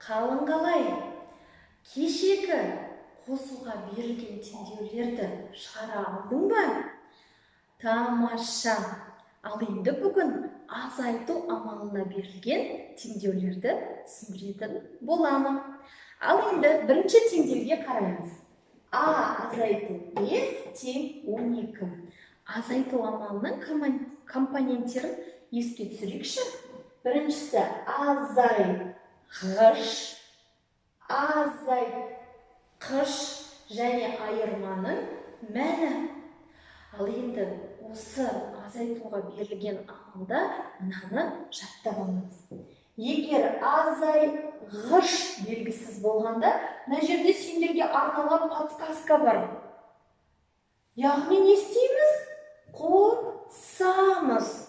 Қалың қалай? Кешегі қосуға берілген теңдеулерді шығара алдың ба? Тамаша! Ал енді бүгін азайту амалына берілген теңдеулерді түсіндіретін боламын. Ал енді бірінші теңдеуге қараймыз. А азайту 5 тең 12. Азайту амалының компоненттерін еске түсірейікші. Біріншісі азайғыш, азайтқыш және айырманың мәні. Ал енді осы азайтуға берілген амалда мынаны жаттап аламыз. Егер азайғыш белгісіз болғанда, мына жерде сендерге арналған подсказка бар. Яғни не істейміз? Қосамыз.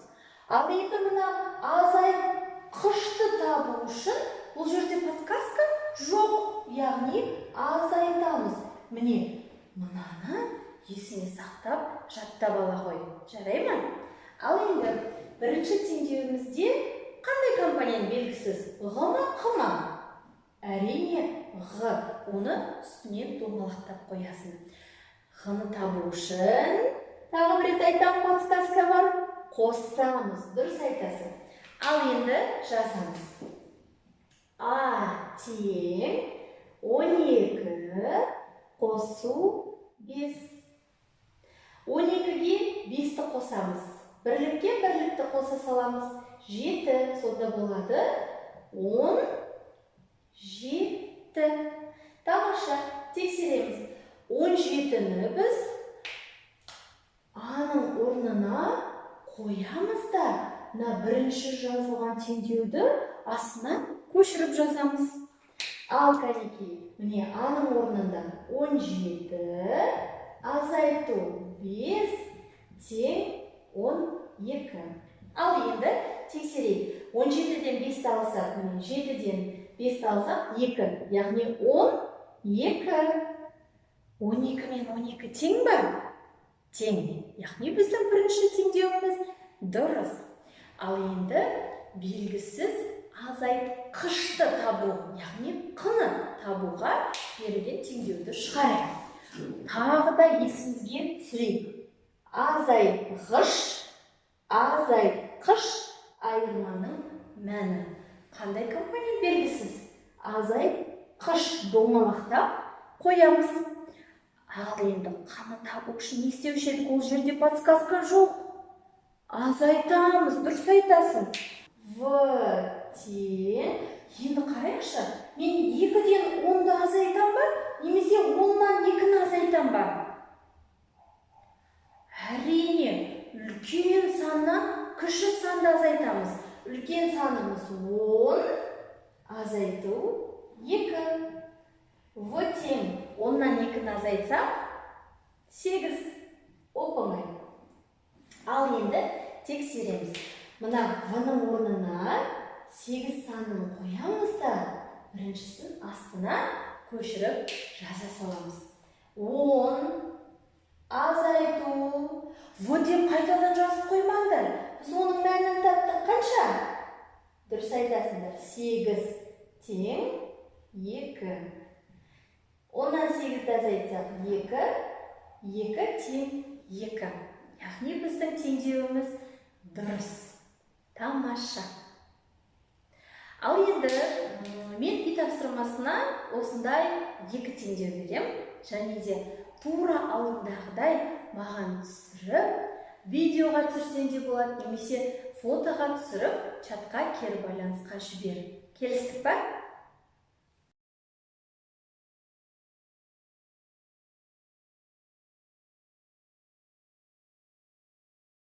Ал енді мына азайтқышты табу үшін бұл жерде подсказка жоқ, яғни азайтамыз. Міне, мынаны есіңе сақтап, жаттап ала ғой. Жарай ма? Ал енді бірінші теңдеуімізде қандай компонент белгісіз? Ғ ма, қ ма? Әрине, ғ. Оны үстінен домалақтап қоясың. Ғ-ны табу үшін, тағы бір рет айтамын, подсказка бар. Қосамыз. Дұрыс айтасың. Ал енді жазамыз. А тең 12 қосу 5. 12-ге 5-ті қосамыз. Бірлікке бірлікті қоса саламыз. 7, сонда болады 17. Тамаша, тексереміз. 17-ні біз А-ның орнына қоямыз да, мына бірінші жазылған теңдеуді астына көшіріп жазамыз. Ал кәнекей, міне А-ның орнында 17 азайту 5 тең 12. Ал енді тексерейік. 17-ден 5-ті алсақ, міне 7-ден 5-ті алсақ 2, яғни 12. 12 мен 12 тең ба? Тең. Яғни біздің бірінші теңдеуіміз дұрыс. Ал енді белгісіз азайтқышты табу, яғни қ-ны табуға берілген теңдеуді шығарайық. Тағы да есімізге түсірейік. Азайтқыш, азайтқыш айырманың мәні. Қандай компонент белгісіз? Азайтқыш домалақтап қоямыз. Ал енді қ-ны табу үшін не істеуші едік? Ол жерде подсказка жоқ. Азайтамыз, дұрыс айтасың. В тең. Енді қарайықшы, мен 2-ден 10-ды азайтам ба, немесе 10-нан 2-ні азайтам ба? Әрине, үлкен саннан кіші санды азайтамыз. Үлкен санымыз 10, азайту 2. В тең 10-нан 2-ні азайтсақ, 8. Оп-оңай. Ал енді тексереміз. Мына В-ның орнына 8 санын қоямыз да, біріншісін астына көшіріп жаза саламыз. 10 азайту В деп қайтадан жазып қоймаңдар. Біз оның мәнін таптық. Қанша? Дұрыс айтасыңдар. 8 тең 2. Оннан 8-ді азайтсақ 2, 2 тең 2. Яғни біздің теңдеуіміз дұрыс. Тамаша. Ал енді мен үй тапсырмасына осындай 2 теңдеу берем. Және де тура алдындағыдай маған түсіріп, видеоға түсірсең де болады, немесе фотоға түсіріп, чатқа кері байланысқа жібер. Келістік па?